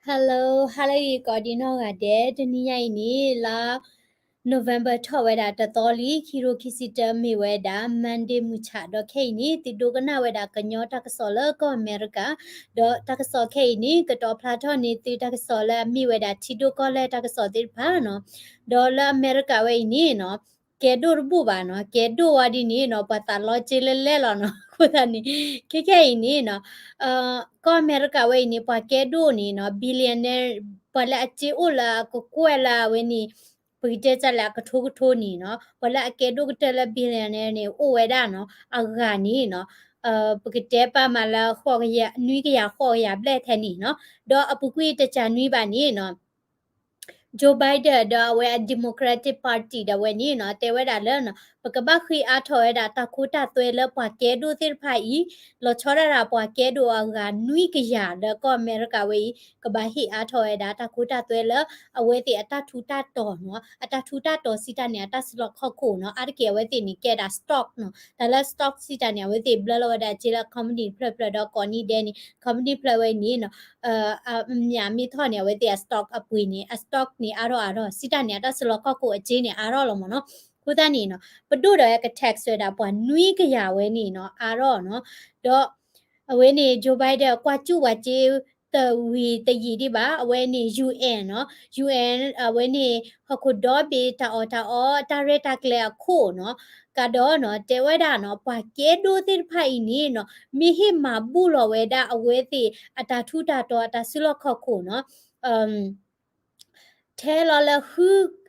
Hello, hello ယကိးဒံနီၢ်ဂၤဒဲး, တနံၤညါအံၤန့ၣ် လါ November ထီၣ်ဝဲဒၣ်တသီလံ, ခံရိၣ်ခံဆံတၢ မ့ၢ်ဝဲဒၣ် Monday မုၢ်ဆၣ်, ဒီးခဲအံၤန့ၣ် သုဒိကနၣ်ဝဲဒၣ်ကညီတၢ်ကစီၣ်လၢကီၢ်အမဲရကၤ, ဒီးတၢ်ကစီၣ်ခဲအံၤန့ၣ် ကတီၤဖျါထီၣ်န့ၢ်သုတၢ်ကစီၣ်လၢအမ့ၢ်ဝဲဒၣ်ထံဒိၣ်ကီၢ်လဲၢ်တၢ်ကစီၣ်သ့ၣ်တဖၣ်နီၤ, ဒီးလၢအမဲရကၤဝဲအံၤန့ၣ်နီၤ ကဲဒိၣ်တဘူၣ်ဘၣ်နီၤ, ကဲဒိၣ်ဝဲဒ်န့ၣ်နီၤ ပှၤသးလီက့လၢလဲၣ်လီၤနီၤ, အဃိသတးန့ၣ် ခဲခဲအံၤန့ၣ်နီၤ ကီၢ်အမဲရကၤဝဲအံၤန့ၣ် ပှၤကဲဒိၣ်န့ၣ်နီၤ billionaire ပှၤလၢအစ့အိၣ်လၢအကကွဲၢ်လၢအဝဲန့ၣ် ပကတဲတၢ်လၢအကထိကထိန့ၣ်နီၤ, ပှၤလၢအကဲဒိၣ်ကတၢၢ်လၢ billionaire န့ၣ် အိၣ်ဝဲဒၣ်နီၤ အဂၤန့ၣ်နီၤ ပကတဲပာ်မးလၢ နွံကယၤဃိးကယၤဘျဲၣ်ထဲန့ၣ်နီၤ, ဒီးအပူၤကွံာ်တကးနွံဘၣ်န့ၣ်နီၤ Joe Biden ဒီးအဝဲအ Democratic Party ဒၣ်ဝဲန့ၣ်နီၤ တဲဝဲဒၣ်လၢနီၤ ပကဘၣ်ဃ့အါထီၣ်ဝဲဒၣ်တၢ်ခိတၢ်သွဲလၢပှၤကဲဒိၣ်သ့ၣ်တဖၣ်အံၤ, လီၤဆီဒၣ်တၢ်ပှၤကဲဒိၣ်အဂၤနွံကယၤလၢကီၢ်အမဲရကၤဝဲအံၤ ကဘၣ်ဟ့ၣ်အါထီၣ်ဝဲဒၣ်တၢ်ခိတၢ်သွဲလၢ အဝဲသ့ၣ်အတၢ်ထူးတၢ်တီၤနီၤ, အတၢ်ထူးတၢ်တီၤစံးတၢ်န့ၣ် အတၢ်စုလီၢ်ခီၣ်ခိၣ်နီၤ, အါတက့ၢ်အဝဲသ့ၣ်န့ၣ် ကဲဒၣ် stock နီၤ, တၢ်လၢ stock စံးတၢ်န့ၣ် အဝဲသ့ၣ်ဘျၢလီၤဝဲဒၣ်စ့လၢ company ဖျၢၣ်ဖျၢၣ်ဒီးကိးနံၣ်ဒဲးန့ၣ် company ဖျၢၣ်ဝဲအံၤန့ၣ်နီၤ အမ့ၢ်ထီၣ်န့ၣ် အဝဲသ့ၣ်အ stock အပှ့ၤန့ၣ် အ stock န့ၣ်အါထီၣ်အါထီၣ် စံးတၢ်န့ၣ် အတၢ်စုလီၢ်ခီၣ်ခိၣ်အစ့န့ၣ်အါထီၣ်လီၤမ့ၢ်နီၤ, အဃိသတးန့ၣ်နီၤ ပဒိၣ်ဒီးက tax ဝဲဒၣ်ပှၤနွံကယၤဝဲန့ၣ်နီၤ အါထီၣ်နီၤ, ဒီး အဝဲန့ၣ် Joe Biden ကွၢ်စူၣ်ဝဲစ့ တဝံၤတယံာ်ဒံးဘၣ်, အဝဲန့ၣ် UN နီၤ, UN အဝဲန့ၣ် ဟီၣ်ခိၣ်ဒီဘ့ၣ်တၢ်အီၣ်တၢ်အီတၢ်ရဲၣ်တၢ်ကျဲၤအခိၣ်နီၤ, ကဒီးနီၤ တဲဝဲဒၣ်နီၤ ပှၤကဲဒိၣ်သ့ၣ်တဖၣ်အံၤန့ၣ်နီၤ မ့ၢ်ဟ့ၣ်မၤဘူၣ်လီၤဝဲဒၣ်အဝဲသ့ၣ်အတၢ်ထူးတၢ်တီၤအတၢ်စုလီၢ်ခီၣ်ခိၣ်နီၤ ထဲလီၤလၢဃု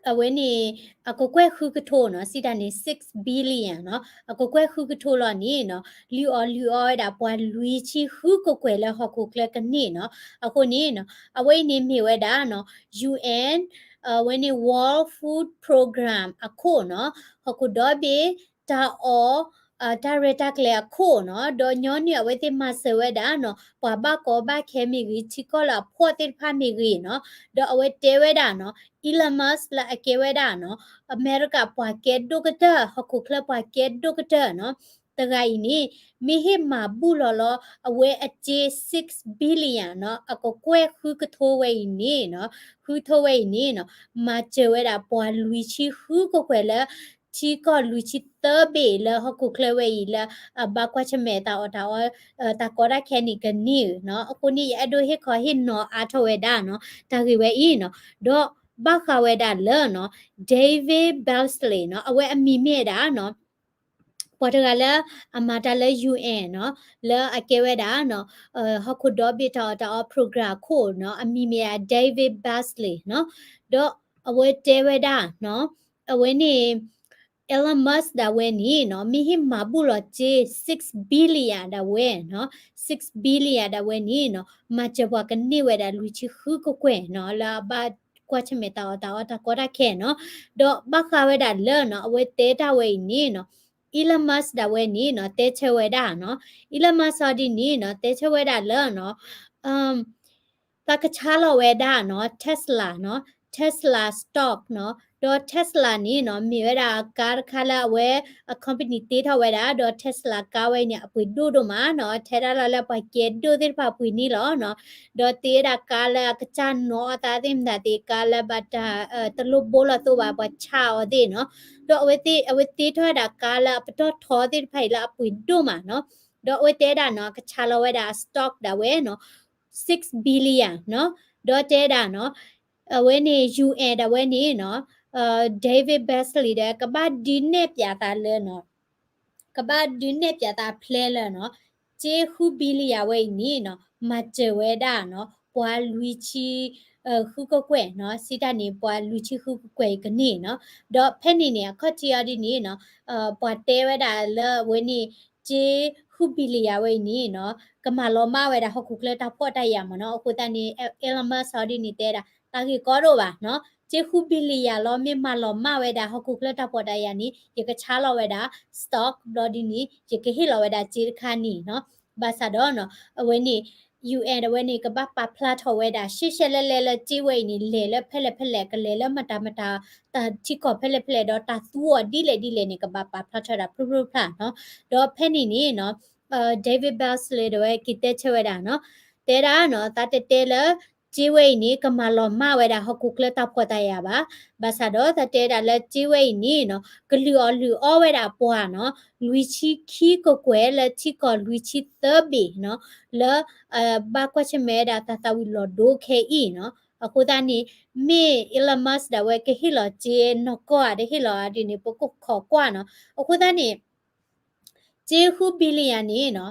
အဝဲန့ၣ် အကကွဲၢ်ဃုကထိနီၤ စံးတၢ်န့ၣ် six billion နီၤ အကကွဲၢ်ဃုကထိလီၤန့ၣ်နီၤ လုၢ်အီၣ်လုၢ်အီဝဲဒၣ်ပှၤလွံၢ်ဆံဃုကကွဲၢ်လၢဟီၣ်ခိၣ်ချၢကန့ၢ်နီၤ အဃိန့ၣ်နီၤ အဝဲအံၤန့ၣ်မ့ၢ်ဝဲဒၣ်နီၤ UN အဝဲန့ၣ် World Food Program အခိၣ်နီၤ ဟီၣ်ခိၣ်ဒီဘ့ၣ် တၢ်အီၣ် တၢ်ရဲၣ်တၢ်ကျဲၤအခိၣ်နီၤ ဒီးညီနုၢ်အဝဲသ့ၣ်မၤစၢၤဝဲဒၣ်နီၤ ပှၤဘၣ်ကီဘၣ်ခဲမ့ၢ်ဂ့ၤ ထံကီၢ်လၢအဖှီၣ်သ့ၣ်တဖၣ်မ့ၢ်ဂ့ၤနီၤ ဒီးအဝဲတဲဝဲဒၣ်နီၤ Elon Musk လၢအကဲဝဲဒၣ်နီၤ အမဲရကၤပှၤကဲဒိၣ်ကတၢၢ် ဟီၣ်ခိၣ်ချၢပှၤကဲဒိၣ်ကတၢၢ်နီၤ တဂၤအံၤန့ၣ် မ့ၢ်ဟ့ၣ်မၤဘူၣ်လီၤလီၤ အဝဲအစ့ six billion နီၤ အကကွဲၢ်ဃုကထိဝဲအံၤန့ၣ်နီၤ ဃုကထိဝဲအံၤန့ၣ်နီၤ မၤစၢၤဝဲဒၣ်ပှၤလွံၢ်ဆံဃုကကွဲၢ်လၢ ထံကီၢ်လွံၢ်ဆံသၢဘ့ၣ်လၢဟီၣ်ခိၣ်ချၢဝဲအံၤလၢ အဘၣ်ကွၢ်ဆၢၣ်မဲာ်တၢ်အီၣ်တၢ်အီ တၢ်ကီတၢ်ခဲန့ၣ်ကန့ၢ်နီၤ အဃိန့ၣ် ယအဲၣ်ဒိးဟ့ၣ်ခီဟ့ၣ်နီၤအါထီၣ်ဝဲဒၣ်နီၤ တၢ်ဂ့ၢ်ဝဲအံၤနီၤ ဒီးဘၣ်ဃးဝဲဒၣ်လၢနီၤ David Beasley နီၤ အဝဲအမံၤမ့ၢ်ဒၣ်နီၤ ပှၤတဂၤလၢအမၤတၢ်လၢ UN နီၤ လၢအကဲဝဲဒၣ်နီၤ ဟီၣ်ခိၣ်ဒီဘ့ၣ်တၢ်အီၣ်တၢ်အီ program အခိၣ်နီၤ အမံၤမ့ၢ်ဒၣ် David Beasley နီၤ ဒီးအဝဲတဲဝဲဒၣ်နီၤ အဝဲန့ၣ် Elon Musk ဒၣ်ဝဲန့ၣ်နီၤ မ့ၢ်ဟ့ၣ်မၤဘူၣ်လီၤစ့ six billion ဒၣ်ဝဲနီၤ six billion ဒၣ်ဝဲန့ၣ်နီၤ မၤစၢၤပှၤကန့ၢ်ဝဲဒၣ်လွံၢ်ဆံဃုကကွဲၢ်နီၤ လၢအဘၣ်ကွၢ်ဆၢၣ်မဲာ်တၢ်အီၣ်တၢ်အီတၢ်ကီတၢ်ခဲနီၤ ဒီးဘၣ်ဃးဝဲဒၣ်လၢနီၤ အဝဲတဲတၢ်ဝဲအံၤန့ၣ်နီၤ Elon Musk ဒၣ်ဝဲန့ၣ်နီၤ တဲဆၢဝဲဒၣ်နီၤ Elon Musk အီၤဒ်န့ၣ်နီၤ တဲဆၢဝဲဒၣ်လၢနီၤ သးကဆါလီၤဝဲဒၣ်နီၤ Tesla နီၤ Tesla stock နီၤ ဒီး Tesla န့ၣ်နီၤ မ့ၢ်ဝဲဒၣ်အကါတခါလၢအဝဲအ company တ့ထီၣ်ဝဲဒၣ် ဒီး Tesla ကါဝဲအံၤန့ၣ် အပှ့ၤဒိၣ်ဒိၣ်မးနီၤ ထဲဒၣ်လီၤလၢပှၤကဲဒိၣ်သ့ၣ်တဖၣ်အပှ့ၤန့ၣ်လီၤနီၤ ဒီးတ့ဝဲဒၣ်ကါလၢအကစၢ်နီၤအသးသ့ၣ်မတၤသ့ၣ် ကါလၢဘၣ်တၢ်တလိၣ်ဘိလီၤသိးဘၣ် ပှၤဆါအီၤသ့ၣ်နီၤ ဒီးအဝဲသ့ၣ် အဝဲတ့ထီၣ်ဝဲဒၣ်ကါလၢအပတီၢ်ထီသ့ၣ်တဖၣ်အံၤလၢအပှ့ၤဒိၣ်မးနီၤ ဒီးအဝဲတဲဒၣ်နီၤ ကဆါလီၤဝဲဒၣ်အ stock ဒၣ်ဝဲနီၤ six billion နီၤ ဒီးတဲဒၣ်နီၤ အဝဲန့ၣ် UN ဒၣ်ဝဲန့ၣ်နီၤ David Beasley ဒီး ကဘၣ်ဒုးနဲၣ်ပၠးသးလၢနီၤ ကဘၣ်ဒုးနဲၣ်ပၠးသးဖျဲလၢနီၤ စ့ဃု billion ဝဲအံၤန့ၣ်နီၤ မၤစၢၤဝဲဒၣ်နီၤ ပှၤလွံၢ်ဆံ ဃုကကွဲၢ်နီၤ စံးတၢ်န့ၣ် ပှၤလွံၢ်ဆံဃုကကွဲၢ်အံၤကန့ၢ်နီၤ ဒီးဖဲန့ၣ်န့ၣ် အခီၣ်ထံးအီၤဒ်န့ၣ်နီၤ ပှၤတဲဝဲဒၣ်လၢအဝဲန့ၣ် စ့ဃု billion ဝဲအံၤန့ၣ်နီၤ ကမၤလီၤမၢ်ဝဲဒၣ်ဟီၣ်ခိၣ်ချၢတၢ်ဖှီၣ်တၢ်ယာ်မ့ၢ်နီၤ အဃိသတးန့ၣ် Elon Musk အီၤဒ်န့ၣ်တဲဒၣ် တၢ်ဂ့ၢ်ကီဒိၣ်ဘၣ်နီၤ စ့ဃု billion လီၤ မ့ၢ်မၤလီၤမၢ်ဝဲဒၣ်ဟီၣ်ခိၣ်ချၢတၢ်ဖှီၣ်တၢ်ယာ်န့ၣ် ယကဆါလီၤဝဲဒၣ် stock ဘျီဒ်န့ၣ် ယကဟ့ၣ်လီၤဝဲဒၣ်စ့တခါန့ၣ်နီၤ ဘၣ်ဆၣ်ဒီးနီၤ အဝဲန့ၣ် UN အဝဲန့ၣ် ကဘၣ်ပာ်ဖျါထီၣ်ဝဲဒၣ် ရှဲရှဲလဲၣ်လဲၣ်လၢစ့ဝဲအံၤန့ၣ် လဲၤလၢဖဲလဲၣ်ဖဲလဲၣ် ကလဲၤလၢမတၤမတၤ တၢ်ထံကီၢ်ဖဲလဲၣ်ဖဲလဲၣ် ဒီးတၢ်သူအီၤဒ်လဲၣ်ဒ်လဲၣ်န့ၣ် ကဘၣ်ပာ်ဖျါထီၣ်ဝဲဒၣ်ဖျိဖျိဖျါနီၤ ဒီးဖဲန့ၣ်န့ၣ်နီၤ David Beasley ဒီးဝဲက့ၤတဲဆၢဝဲဒၣ်နီၤ တဲဒၣ်နီၤ သးတတဲလၢ စ့ဝဲအံၤန့ၣ် ကမၤလီၤမၢ်ဝဲဒၣ်ဟီၣ်ခိၣ်ချၢတၢ်ဖှီၣ်တၢ်ယာ်ဘၣ်. ဘၣ်ဆၣ်ဒီးတၢ်တဲဒၣ်လၢစ့ဝဲအံၤန့ၣ်နီၤ ကလုၢ်အီၣ်လုၢ်အီဝဲဒၣ်ပှၤနီၤ လွံၢ်ဆံခံကကွဲၢ်လၢထံကီၢ်လွံၢ်ဆံသၢဘ့ၣ်နီၤ လၢ ဘၣ်ကွၢ်ဆၢၣ်မဲာ်ဝဲဒၣ်တၢ်သးဝံၤလီၤဒိခဲအံၤနီၤ. အဃိသတးန့ၣ် မ့ၢ် Elon Musk ဒၣ်ဝဲကဟ့ၣ်လီၤစ့နီၢ်ကီၢ်ဧါ တဟ့ၣ်လီၤဧါဒ်န့ၣ် ပကခိးကွၢ်နီၤ. အဃိသတးန့ၣ် စ့ဃု billion န့ၣ်နီၤ,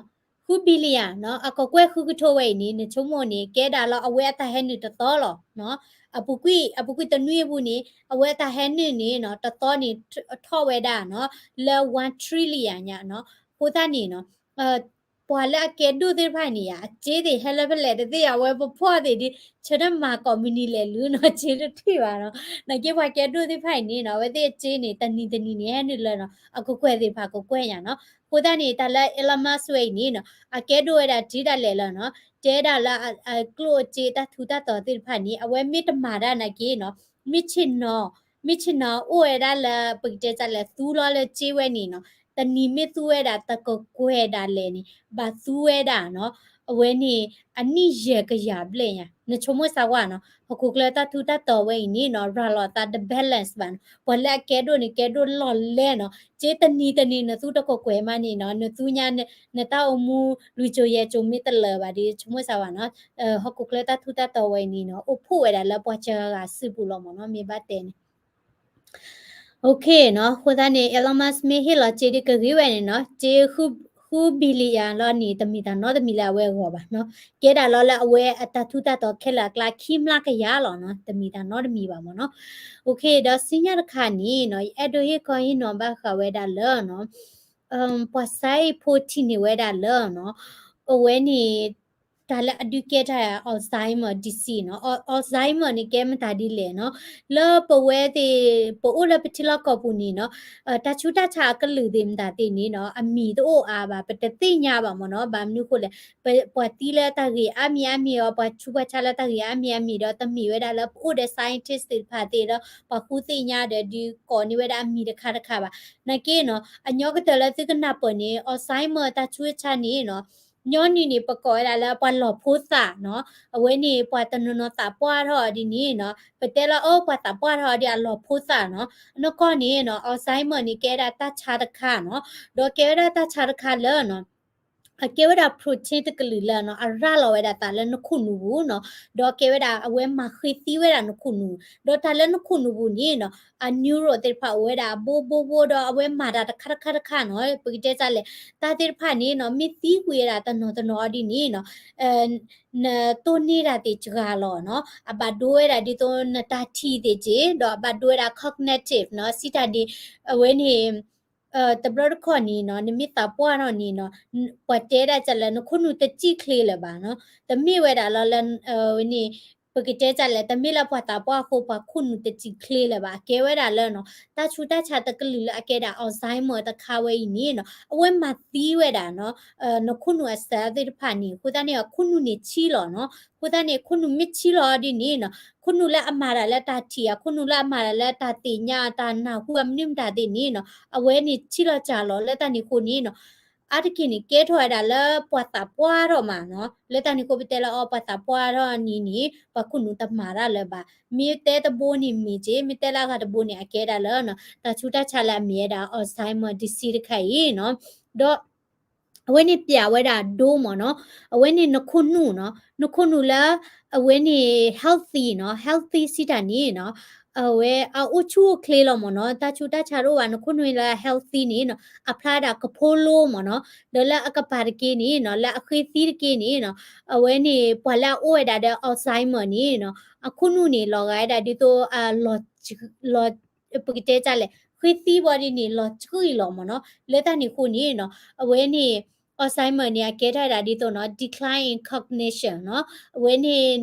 ဃု billion နီၤ အကကွဲၢ်ဃုကထိဝဲအံၤန့ၣ် နဆိကမိၣ်န့ၣ် ကဲဒၣ်လၢအဝဲအတၢ်ဟဲနုာ်တသီလီၤနီၤ. အပူၤကွံာ် အပူၤကွံာ်တနွံအပူၤန့ၣ် အဝဲအတၢ်ဟဲနုာ်န့ၣ်နီၤ တသီန့ၣ် ထီၣ်ဝဲဒၣ်နီၤ လၢ one trillion ညါနီၤ. အဃိသတးန့ၣ်နီၤ ပှၤလၢအကဲဒိၣ်သ့ၣ်တဖၣ်န့ၣ်ယါ အစ့သ့ၣ်ဟဲလၢဖဲလဲၣ်တသ့ၣ်ယါ အဝဲပဖီၣ်သ့ၣ်ဒ် ဆၢထၢၣ်မၤကိးမုၢ်နံၤလဲၤလူၤနီၤ စ့တထံၣ်ဘၣ်နီၤ. နာ်က့ပှၤကဲဒိၣ်သ့ၣ်တဖၣ်အံၤန့ၣ်နီၤ အဝဲသ့ၣ်အစ့န့ၣ် တနံၤတနံၤန့ၣ် ဟဲနုာ်လၢနီၤ အကကွဲၢ်သ့ၣ်တဖၣ်ကကွဲၢ်ညါနီၤ. အဃိသတးန့ၣ် တၢ်လၢ Elon Musk ဝဲအံၤန့ၣ်နီၤ အကဲဒိၣ်ဝဲဒၣ်တုၤဒၣ်လဲာ်လၢနီၤ တဲဒၣ်လၢအကျိၣ်အစ့တၢ်ထူးတၢ်တီၤသ့ၣ်တဖၣ်န့ၣ် အဝဲမ့ၢ်တမၤတၢ်နာ်က့နီၤ မ့ၢ်ဆ့ၣ်နီၤ မ့ၢ်ဆ့ၣ်နီၤအိၣ်ဝဲဒၣ်လၢ ပကတဲတၢ်လဲၤသူလီၤလၢစ့ဝဲန့ၣ်နီၤ တနံၤမ့ၢ်သူဝဲဒၣ်တကကွဲၢ်ဒၣ်လဲာ်န့ၣ် ဘၣ်သူဝဲဒၣ်နီၤ အဝဲန့ၣ် အနံၣ်ယဲၢ်ကယၤဘျဲၣ်ညါ နဆိကမိၣ်စၢ်ဝါနီၤ ဟီၣ်ခိၣ်ချၢတၢ်ထူးတၢ်တီၤဝဲအံၤန့ၣ်နီၤ ရၤလီၤသးတ balance ဘၣ်နီၤ. ပှၤလၢအကဲဒိၣ်န့ၣ် ကဲဒိၣ်လီၢ်လဲၣ်နီၤ စ့တနံၤတနံၤနသူတကကွဲၢ်မးန့ၣ်နီၤ နသူညါ နတၢ်အိၣ်မူလွံၢ်ကၠိယဲၢ်ကၠိမ့ၢ်တလၢာ်ဘၣ်ဒီး ဆိကမိၣ်စၢ်ဝါနီၤ ဟီၣ်ခိၣ်ချၢတၢ်ထူးတၢ်တီၤဝဲအံၤန့ၣ်နီၤ အိၣ်ဖှိၣ်ဝဲဒၣ်လၢပှၤစှၤဂၤစုပူၤလီၤမ့ၢ်နီၤ မ့ၢ်ဘၣ်တဲန့ၣ် OK နီၤ အဃိသတးန့ၣ် Elon Musk မ့ၢ်ဟ့ၣ်လီၤစ့ဒ်ကဂ့ၤဝဲန့ၣ်နီၤ စ့ ဃု billion လီၤန့ၣ် တမ့ၢ်တၢ်နီတမံၤလၢအဝဲအဂီၢ်ဘၣ်နီၤ ကဲဒၣ်လီၤလၢအဝဲအတၢ်ထူးတၢ်တီၤခဲလၢာ်အကျါခံမျးကယၤလီၤနီၤ တမ့ၢ်တၢ်နီတမံၤဘၣ်မ့ၢ်နီၤ. OK ဒီးဆူညါတခါန့ၣ်နီၤ ယအဲၣ်ဒိးဟ့ၣ်ခီဟ့ၣ်နီၤဘၣ်ဃးဝဲဒၣ်လၢနီၤ ပှၤစါအံၤဖိထံၣ်န့ၢ်ဝဲဒၣ်လၢနီၤ အဝဲန့ၣ် တၢ်လၢအဒုးကဲထီၣ် Alzheimer disease နီၤ Al- Alzheimer န့ၣ်ကဲမတၤဒ်လဲၣ်နီၤ လၢပဝဲသ့ၣ် ပအိၣ်လၢပထံလီၢ်ကီၢ်ပူၤန့ၣ်နီၤ တၢ်ဆူးတၢ်ဆါအကလုာ်သ့ၣ်မတၤသ့ၣ်န့ၣ်နီၤ အမံၤတအိၣ်အါဘၣ် ပတသ့ၣ်ညါဘၣ်မ့ၢ်နီၤ ဘၣ်မနုၤဃိလဲၣ် ပ- ပှၤသံလၢတၢ်ဂ့ၢ်အါမံၤအါမံၤအီၤ ပှၤဆူးပှၤဆါလၢတၢ်ဂ့ၢ်အါမံၤအါမံၤဒီး တမ့ၢ်ဝဲဒၣ်လၢပအိၣ်ဒီး scientist သ့ၣ်တဖၣ်သ့ၣ်ဒီး ပှၤဃုသ့ၣ်ညါဒီးဒုးကိးန့ၢ်ဝဲဒၣ်အမံၤတခါတခါဘၣ်. နာ်က့နီၤ အညီကတၢၢ်လၢသုကနၢ်ပၢၢ်န့ၣ် Alzheimer တၢ်ဆူးတၢ်ဆါန့ၣ်နီၤ ညီနုၢ်န့ၣ် ပကိးဝဲဒၣ်လၢပှၤလီၤဖိသၣ်နီၤ အဝဲန့ၣ် ပှၤတနီၤနီၤသးပှၢ်ထီၣ်ဒ်န့ၣ်နီၤ ပတဲလၢအၢ ပှၤသးပှၢ်ထီၣ်ဒ်အလီၤဖိသၣ်နီၤ အနီၢ်ကီၢ်န့ၣ်နီၤ Alzheimer န့ၣ် ကဲဝဲဒၣ်တၢ်ဆါတခါနီၤ ဒီးကဲဝဲဒၣ်တၢ်ဆါတခါလၢနီၤ အကဲဝဲဒၣ် protein တကလုာ်လၢနီၤ အရၤလီၤဝဲဒၣ်သးလၢနခိၣ်နူာ်ပူၤနီၤ ဒီးကဲဝဲဒၣ်အဝဲမၤဃ့သံဝဲဒၣ်နခိၣ်နူာ် ဒီးတၢ်လၢနခိၣ်နူာ်ပူၤန့ၣ်နီၤ အ neuron သ့ၣ်တဖၣ်အိၣ်ဝဲဒၣ်ဘိဘိဘိဒီးအဝဲမၤတၢ်တခါတခါတခါနီၤ ပကတဲတၢ်လဲၣ် တၢ်သ့ၣ်တဖၣ်န့ၣ်နီၤ မ့ၢ်သံကွံာ်ဝဲဒၣ်တနီၤတနီၤအီၤဒ်န့ၣ်နီၤ နတိၢ်န့ၢ်တၢ်သ့ၣ်စှၤလီၤနီၤ အဘၣ်ဒိဝဲဒၣ်ဒ်သိးနတၢ်ထံၣ်သ့ၣ်က့ ဒီးအဘၣ်ဒိဝဲဒၣ် cognitive နီၤ စံးတၢ်ဒ် အဝဲန့ၣ် တဘျီတခီၣ်န့ၣ်နီၤ နမ့ၢ်သးပှၢ်ထီၣ်န့ၣ်နီၤ ပှၤတဲဒၣ်ကလဲၣ် နခိၣ်နူာ်တစံၣ်ချ့လၢၤဘၣ်နီၤ တမ့ၢ်ဝဲဒၣ်လီၤလၢ ဝဲန့ၣ် ပကတဲတၢ်လဲၣ် တမ့ၢ်လၢပှၤသးပှၢ်အဃိ ပှၤခိၣ်နူာ်တစံၣ်ချ့လၢၤဘၣ် အကဲဝဲဒၣ်လၢနီၤ တၢ်ဆူးတၢ်ဆါတကလုာ်လၢအကဲဒၣ် Alzheimer တခါဝဲအံၤန့ၣ်နီၤ အဝဲမၤသံဝဲဒၣ်နီၤ နခိၣ်နူာ်အစဲးသ့ၣ်တဖၣ်န့ၣ် အဃိသတးန့ၣ် အခိၣ်နူာ်န့ၣ်ဆံးလီၤနီၤ အဃိသတးန့ၣ် ခိၣ်နူာ်မ့ၢ်ဆံးလီၤဒ်န့ၣ်နီၤ ခိၣ်နူာ်လၢအမၤတၢ်လၢတၢ်ထံၣ် အခိၣ်နူာ်လၢအမၤတၢ်လၢတၢ်သ့ၣ်ညါ တၢ်နၢ်ဟူအမနုၤမတၤသ့ၣ်န့ၣ်နီၤ အဝဲန့ၣ်ဆံးလီၤစှၤလီၤ လၢတၢ်န့ၣ်အဃိန့ၣ်နီၤ အါတက့ၢ်န့ၣ် ကဲထီၣ်ဝဲဒၣ်လၢပှၤသးပှၢ်ထီၣ်မးနီၤ လၢတၢ်န့ၣ်အဃိပတဲလၢအီၤ ပှၤသးပှၢ်ထီၣ်န့ၣ်န့ၣ် ပှၤခိၣ်နူာ်တမၤတၢ်လၢၤဘၣ် မ့ၢ်တဲတဘိန့ၣ်မ့ၢ်က့ မ့ၢ်တဲလၢအဂၤတဘိန့ၣ် အကဲဒၣ်လၢ တၢ်ဆူးတၢ်ဆါလၢအမ့ၢ်ဝဲဒၣ် Alzheimer disease တခါအံၤနီၤ ဒီး အဝဲန့ၣ်ပျဲဝဲဒၣ်ဒိမးနီၤ အဝဲန့ၣ်နခိၣ်နူာ်နီၤ နခိၣ်နူာ်လၢ အဝဲန့ၣ် healthy နီၤ healthy စံးတၢ်န့ၣ်နီၤ အဝဲအအိၣ်ဆူၣ်အိၣ်ချ့လီၤမးနီၤ တၢ်ဆူးတၢ်ဆါတအိၣ်ဘၣ် နခိၣ်နူာ်လၢ healthy န့ၣ်နီၤ အဖျါဒၣ်ကဖိလိမးနီၤ ဒီးလၢအကပၤတက့ၢ်န့ၣ်နီၤ လၢအဃ့သံတက့ၢ်န့ၣ်နီၤ အဝဲန့ၣ် ပှၤလၢအအိၣ်ဝဲဒၣ်ဒီး Alzheimer န့ၣ်နီၤ အခိၣ်နူာ်န့ၣ် လီၤဂာ်ဝဲဒၣ်ဒ်သိး လီၤ ပကတဲတၢ်လဲၣ် ဃ့သံဘၣ်ဒ်န့ၣ် လီၤဆှံလီၤမးနီၤ လၢတၢ်န့ၣ်အဃိန့ၣ်နီၤ အဝဲန့ၣ် Alzheimer န့ၣ် အကဲထီၣ်ဝဲဒၣ်ဒ်သိးနီၤ decline in cognition နီၤ အဝဲန့ၣ်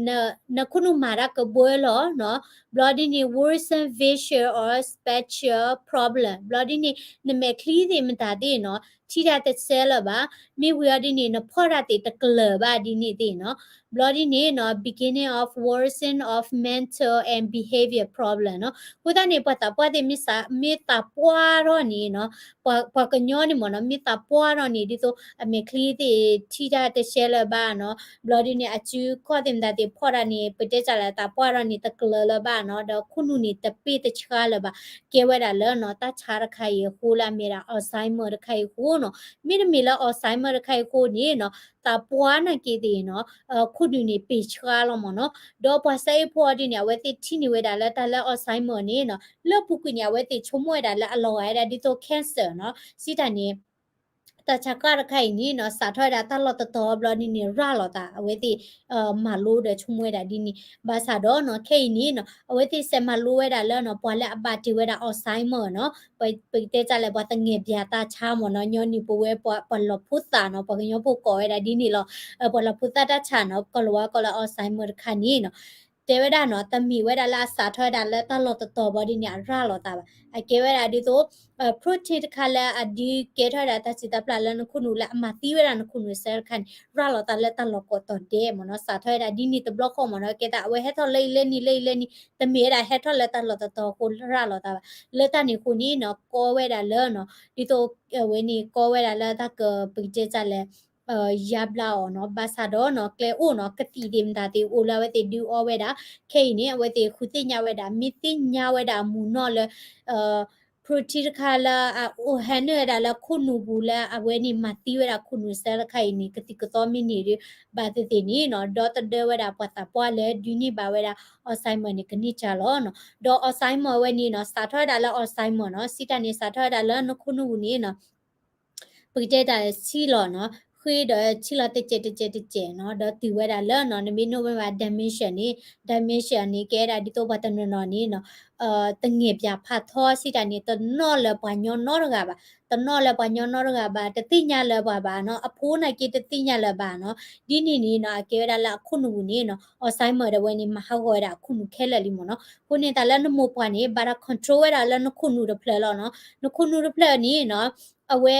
နခိၣ်နူာ်မၤတၢ်ကဘှၢလီၤနီၤ ဘျီဒ်န့ၣ် worsen vision or spatial problem ဘျီဒ်န့ၣ် နမဲာ်ချံသ့ၣ်မတၤသ့ၣ်နီၤ ထံၣ်တၢ်တဆဲးလၢၤဘၣ်, မ့ၢ်ဝံၤအီၤဒ်န့ၣ် နဖီၣ်တၢ်သ့ၣ်တကျၢၤဘၣ်ဒ်န့ၣ်သ့ၣ်နီၤ. ဘျီဒ်န့ၣ်နီၤ beginning of worsening of mental and behavior problem နီၤ. အဃိသတးန့ၣ် ပှၤသးပှၢ်သ့ၣ် မ့ၢ်သးပှၢ်ထီၣ်န့ၣ်နီၤ, ပှၤကညီန့ၣ်မ့ၢ်နီၤ မ့ၢ်သးပှၢ်ထီၣ်န့ၣ် ဒ်သိးအမဲာ်ချံသ့ၣ်ထံၣ်တၢ်တဆဲးလၢၤဘၣ်နီၤ. ဘျီဒ်န့ၣ် အစုခီၣ်သ့ၣ်မတၤသ့ၣ်ဖီၣ်တၢ်န့ၣ် ပတဲစၢ်လၢသးပှၢ်ထီၣ်န့ၣ် တကျၢၤလၢၤဘၣ်နီၤ, ဒီးခိၣ်နူာ်န့ၣ် တပ့ၢ်တဆှါလၢၤဘၣ်. ကဲဝဲဒၣ်လၢနီၤ တၢ်ဆါတခါအံၤအဃိ လၢအမ့ၢ်ဒၣ် Alzheimer တခါအံၤအဃိနီၤ. မ့တမ့ၢ်လၢ Alzheimer တခါအံၤအဃိန့ၣ်နီၤ သးပှၢ်နာ်က့သ့ၣ်နီၤ ခိၣ်နူာ်န့ၣ်ပ့ၢ်ဆှါလီၤမ့ၢ်နီၤ. ဒီးပှၤစဲအ့ၣ်ဖိအီၤဒ်န့ၣ် အဝဲသ့ၣ်ထံၣ်န့ၢ်ဝဲဒၣ်လၢတၢ်လၢ Alzheimer န့ၣ်နီၤ လၢပူၤကွံာ်န့ၣ် အဝဲသ့ၣ်ဆိကမိၣ်ဝဲဒၣ်လၢအလီၤဂာ်ဝဲဒၣ်ဒ်သိး cancer နီၤ. စံးတၢ်န့ၣ် တၢ်ဆါဃၣ်တခါအံၤန့ၣ်နီၤ စးထီၣ်ဝဲဒၣ်တၢ်လီၢ်တတီၤဘျီဒ်န့ၣ် ရၤလီၤသး အဝဲသ့ၣ် မၤလိဒီးဆိကမိၣ်ဝဲဒၣ်ဒ်န့ၣ် ဘၣ်ဆၣ်ဒီးနီၤ ခဲအံၤန့ၣ်နီၤ အဝဲသ့ၣ်စဲးမၤလိဝဲဒၣ်လၢနီၤ ပှၤလၢအဘၣ်တ့ဝဲဒၣ် Alzheimer နီၤ ပ ပကတဲတၢ်လၢပှၤသငဲၣ်ပၠးတၢ်ဆါမ့ၢ်နီၤ ညီနုၢ်ပဝဲပှၤ ပှၤလီၤဖိသၣ်နီၤ ပှၤကညီဖိကိးဝဲဒၣ်ဒ်န့ၣ်လီၤ. ပှၤလီၤဖိသၣ်တၢ်ဆါနီၤ ကိးလီၤဝဲကိးလၢ Alzheimer တခါန့ၣ်နီၤ တဲဝဲဒၣ်နီၤ တမ့ၢ်ဝဲဒၣ်လၢအစးထီၣ်ဝဲဒၣ်လၢတၢ်လီၢ်တတီၤဘၣ်ဒ်န့ၣ် အရၤလီၤသးဘၣ်. အကဲဝဲဒၣ်ဒ်သိး protein တခါလၢအဒုးကဲထီၣ်ဝဲဒၣ်တၢ်စုၣ်တၢ်ပျၢ်လၢနခိၣ်နူာ်လၢအမၤသံဝဲဒၣ်နခိၣ်နူာ် cell တခါန့ၣ် ရၤလီၤသးလၢတၢ်လီၢ်ကိးတီၤဒဲးမ့ၢ်နီၤ စးထီၣ်ဝဲဒၣ်ဒ်န့ၣ်တဘျီဃီမ့ၢ်နီၤ ကဲသးအဝဲဟဲထီၣ်လၢအံၤလၢနံၤလၢအံၤလၢနံၤ တမ့ၢ်ဝဲဒၣ်ဟဲထီၣ်လၢတၢ်လီၢ်တတီၤအဃိရၤလီၤသးဘၣ်. လၢတၢ်န့ၣ်အဃိန့ၣ်နီၤ ကီဝဲဒၣ်လၢနီၤ ဒ်သိးအဝဲန့ၣ်ကီဝဲဒၣ်လၢတၢ်က ပကတဲတၢ်လၢ ယါဘျါအီၤနီၤ ဘၣ်ဆၣ်ဒီးနီၤ ကျဲအိၣ်နီၤ ကသံၣ်သ့ၣ်မတၤသ့ၣ်အိၣ်လၢအဝဲသ့ၣ်ဒုးအီဝဲဒၣ် ခဲအံၤန့ၣ် အဝဲသ့ၣ်ဃုသ့ၣ်ညါဝဲဒၣ် မ့ၢ်သ့ၣ်ညါဝဲဒၣ်အမူးနီၣ်လၢ protein တခါလၢအအိၣ်ဟဲနုာ်ဝဲဒၣ်လၢခိၣ်နူာ်ပူၤလၢအဝဲန့ၣ်မၤသံဝဲဒၣ်ခိၣ်နူာ် cell တခါအံၤန့ၣ် ကသံၣ်ကသီမ့ၢ်န့ၢ်ဒီး ဘၣ်သ့ၣ်သ့ၣ်န့ၣ်နီၤ ဒီသဒၢဝဲဒၣ်ပှၤသးပှၢ်လၢဒုးန့ၢ်ဘၣ်ဝဲဒၣ် Alzheimer န့ၣ် ကန့ၢ်ကၢ်လီၤနီၤ. ဒီး Alzheimer အဝဲန့ၣ်နီၤ စးထီၣ်ဝဲဒၣ်လၢ Alzheimer နီၤ စံးတၢ်န့ၣ် စးထီၣ်ဝဲဒၣ်လၢနခိၣ်နူာ်ပူၤန့ၣ်နီၤ ပကတဲတၢ်ဆံးလီၤနီၤ ဃ့ဒီးဆံးလီၤတစဲးတစဲးတစဲးနီၤ ဒီးတုၤဝဲဒၣ်လၢနီၤ နမ့ၢ်နိၣ်ဝဲဘၣ် dementia န့ၣ် dementia န့ၣ် ကဲဒၣ်ဒ်သိးပှၤတနီၤနီၤန့ၣ်နီၤ သငဲၣ်ပၠးဖးထီစံးတၢ်န့ၣ် တနီၣ်လၢၤပှၤညီနီတဂၤဘၣ် တနီၣ်လၢၤပှၤညီနီတဂၤဘၣ် တသ့ၣ်ညါလၢၤပှၤဘၣ်နီၤ အဖိနာ်က့တသ့ၣ်ညါလၢၤဘၣ်နီၤ ဒ်န့ၣ်န့ၣ်နီၤ အကဲဝဲဒၣ်လၢအခိၣ်နူာ်ပူၤန့ၣ်နီၤ Alzheimer ဒၣ်ဝဲန့ၣ် မၤဟးဂီၤဝဲဒၣ်အခိၣ်နူာ်ခဲလၢာ်လံမ့ၢ်နီၤ အဃိန့ၣ် တၢ်လၢနမိၢ်ပှၢ်န့ၣ် ဘၣ်တၢ် control ဝဲဒၣ်လၢနခိၣ်နူာ်တဖျၢၣ်လီၤနီၤ နခိၣ်နူာ်တဖျၢၣ်န့ၣ်နီၤ အဝဲ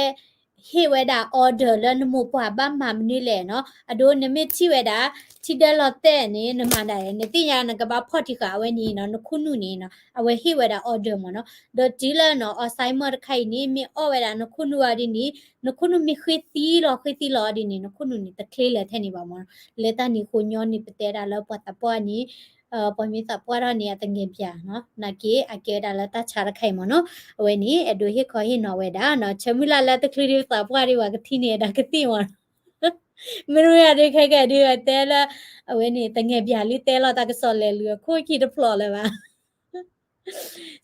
ဟ့ၣ်ဝဲဒၣ် order လၢနမိၢ်ပှၢ်ဘၣ်မၤမနုၤလဲၣ်နီၤ အဒိနမ့ၢ်ထံၣ်ဝဲဒၣ် ထံဒၢလီၤတဲာ်န့ၣ် နမၤဒၣ် နသ့ၣ်ညါနကဘၣ်ဖီၣ်တံၢ်ဃာ်အဝဲန့ၣ်နီၤ နခိၣ်နူာ်န့ၣ်နီၤ အဝဲဟ့ၣ်ဝဲဒၣ် order မ့ၢ်နီၤ ဒီးတုၤလၢနီၤ Alzheimer တခါအံၤန့ၣ် မ့ၢ်အီၣ်ဝဲဒၣ်နခိၣ်နူာ်အီၤဒ်န့ၣ် နခိၣ်နူာ်မ့ၢ်ဃ့သံလီၤဃ့သံလီၤအီၤဒ်န့ၣ် နခိၣ်နူာ်န့ၣ် တချ့လၢၤထဲန့ၣ်ဘၣ်မ့ၢ်နီၤ လၢတၢ်န့ၣ်အဃိညီန့ၣ် ပတဲဒၣ်လၢပှၤသးပှၢ်န့ၣ် ပှၤမ့ၢ်သးပှၢ်ထီၣ်န့ၣ် အသငဲၣ်ပၠးနီၤ နာ်က့ အကဲဝဲဒၣ်လၢတၢ်ဆါတခါအံၤမ့ၢ်နီၤ အဝဲန့ၣ် အဲၣ်ဒိးဟ့ၣ်ခီဟ့ၣ်နီၤဝဲဒၣ်နီၤ ဆၢမုၢ်လၢ်လၢတချုးဒုးသးပှၢ်ဒံးဘၣ်ကထံၣ်န့ၢ်ဒၣ်ကသံၣ်မ့ၢ်နီၤ မ့ၢ်တမ့ၢ်ဒုးခဲကဲဒုးတဲလၢ အဝဲန့ၣ် သငဲၣ်ပၠးလံတဲလီၤတၢ်ကစီၣ်လဲၤလူၤအခိၣ်ခံတဖျိးလၢၤဘၣ်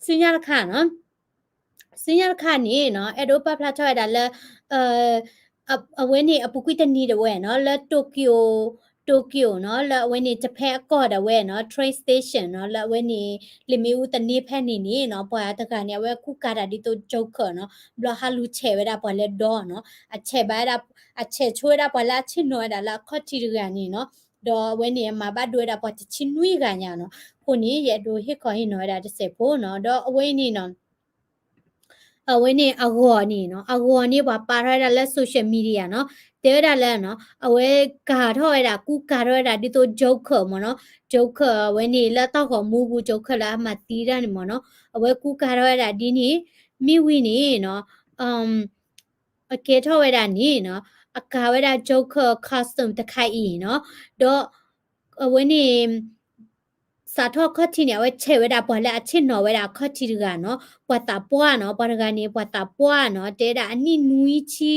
ဆူညါတခါနီၤ ဆူညါတခါန့ၣ်နီၤ အဲၣ်ဒိးပာ်ဖျါထီၣ်ဝဲဒၣ်လၢ အဝဲန့ၣ်အပူၤကွံာ်တနံၤဒၣ်ဝဲနီၤ လၢ Tokyo Tokyo နီၤ လၢအဝဲန့ၣ် Japan အကီၢ်ဒၣ်ဝဲနီၤ train station နီၤ လၢအဝဲန့ၣ် လ့ၣ်မ့ၣ်အူသန့ဖဲန့ၣ်န့ၣ်နီၤ ပှၤတဂၤန့ၣ် အဝဲကူကၤတၢ်ဒ်သိး Joker နီၤ ဘျီဟးလူၤဆဲးဝဲဒၣ်ပှၤလၢဒီနီၤ အဆဲးဘၣ်ဝဲဒၣ် အဆဲးဆိဝဲဒၣ်ပှၤလၢအဆ့ၣ်နီၤဝဲဒၣ်လၢအခီၣ်ထံးတဂၤန့ၣ်နီၤ ဒီးအဝဲန့ၣ် အမၤဘၣ်ဒိဝဲဒၣ်ပှၤတဆံနွံဂၤညါနီၤ အဃိန့ၣ် ယအဲၣ်ဒိးဟ့ၣ်ခီဟ့ၣ်နီၤဝဲဒၣ်တစဲးဖိနီၤ ဒီးအဝဲန့ၣ်နီၤ အဝဲန့ၣ်အဂီၢ်န့ၣ်နီၤ အဂီၢ်န့ၣ်ပှၤပာ်ထီၣ်ဝဲဒၣ်လၢ social media နီၤ တဲဝဲဒၣ်လၢနီၤ အဝဲကၤထီၣ်ဝဲဒၣ် ကူကၤထီၣ်ဝဲဒၣ်ဒ်သိး Joker မ့ၢ်နီၤ Joker အဝဲန့ၣ်လၢတၢ်ဂီၤမူပူၤ Joker လၢအမၤသံတၢ်န့ၣ်မ့ၢ်နီၤ အဝဲကူကၤထီၣ်ဝဲဒၣ်ဒ်န့ၣ် မ့ၢ်ဝံၤန့ၣ်နီၤ အကဲထီၣ်ဝဲဒၣ်န့ၣ်နီၤ အကၤဝဲဒၣ် Joker costume တခါအံၤနီၤ ဒီး အဝဲန့ၣ် စးထီၣ်ခီၣ်ထံးန့ၣ် အဝဲဆဲးဝဲဒၣ်ပှၤလၢအဆ့ၣ်နီၤဝဲဒၣ်အခီၣ်ထံးတဂၤနီၤ ပှၤသးပှၢ်နီၤ ပှၤတဂၤန့ၣ် ပှၤသးပှၢ်နီၤ တဲဒၣ်အနံၣ်နွံဆံ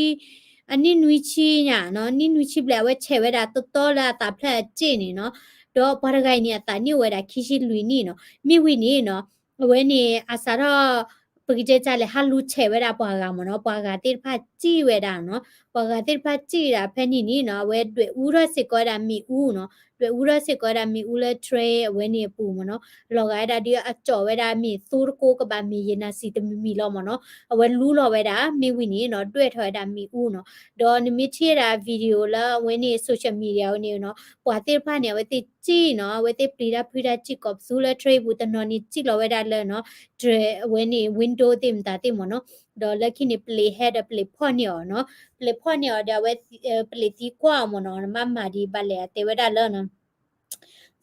အနံၣ်နွံဆံညါနီၤ နံၣ်နွံဆံဘျဲၣ် အဝဲဆဲးဝဲဒၣ်တတီလၢအသးဖျၢၣ်အစ့ၣ်န့ၣ်နီၤ ဒီးပှၤတဂၤအံၤန့ၣ် အသးနံၣ်အိၣ်ဝဲဒၣ်ခံဆံလွံၢ်နံၣ်နီၤ မ့ၢ်ဝံၤန့ၣ်နီၤ အဝဲန့ၣ် အစးထီၣ် ပကတဲတၢ်လဲၣ် ဟးလူၤဆဲးဝဲဒၣ်ပှၤဂၤမ့ၢ်နီၤ ပှၤဂၤသ့ၣ်တဖၣ်စံၣ်ဝဲဒၣ်နီၤ ပှၤဂၤသ့ၣ်တဖၣ်စံၣ်ဝဲဒၣ်ဖဲန့ၣ်န့ၣ်နီၤ အဝဲဒွဲၣ်အူထီၣ်စ့ၢ်ကီးဝဲဒၣ်မ့ၣ်အူနီၤ ဒွဲၣ်အူထီၣ်စ့ၢ်ကီးဝဲဒၣ်မ့ၣ်အူလၢ train အဝဲန့ၣ်အပူၤမ့ၢ်နီၤ လီၤဂာ်ဝဲဒၣ်ဒုးအကၠီၣ်ဝဲဒၣ်မ့ၣ်သိတကိးကဘၣ်မ့ၢ်ယဲၢ်နၤစံၣ်တမံၤမံၤလီၤမ့ၢ်နီၤ အဝဲလူလီၤဝဲဒၣ် မ့ၢ်ဝံၤန့ၣ်နီၤ ဒွဲၣ်ထီၣ်ဝဲဒၣ်မ့ၣ်အူနီၤ ဒီးနမ့ၢ်ထံၣ်ဝဲဒၣ် video လၢအဝဲန့ၣ် social media ဝဲန့ၣ်နီၤ ပှၤသ့ၣ်တဖၣ်န့ၣ် အဝဲသ့ၣ် အဝဲသ့ၣ်ပျံၤတၢ်ဖုးတၢ်စံၣ်နီၤ, အဝဲသ့ၣ်ပျံၤတၢ်ဖုးတၢ်စံၣ်ကိးပသူလၢ train ပူၤတနီၤန့ၣ် စံၣ်လီၤဝဲဒၣ်လၢနီၤ, အဝဲန့ၣ် window သ့ၣ်မတၤသ့ၣ်မ့ၢ်နီၤ, ဒီးလၢခံန့ၣ် ပျံၤဟဲဒီးပျံၤဖီၣ်န့ၢ်အီၤနီၤ, ပျံၤဖီၣ်န့ၢ်အီၤဒီးအဝဲ ပျံၤသံကွၢ်အီၤမ့ၢ်နီၤ, နဘၣ်မၤဒံးဘၣ်လဲၣ် အတဲဝဲဒၣ်လၢနီၤ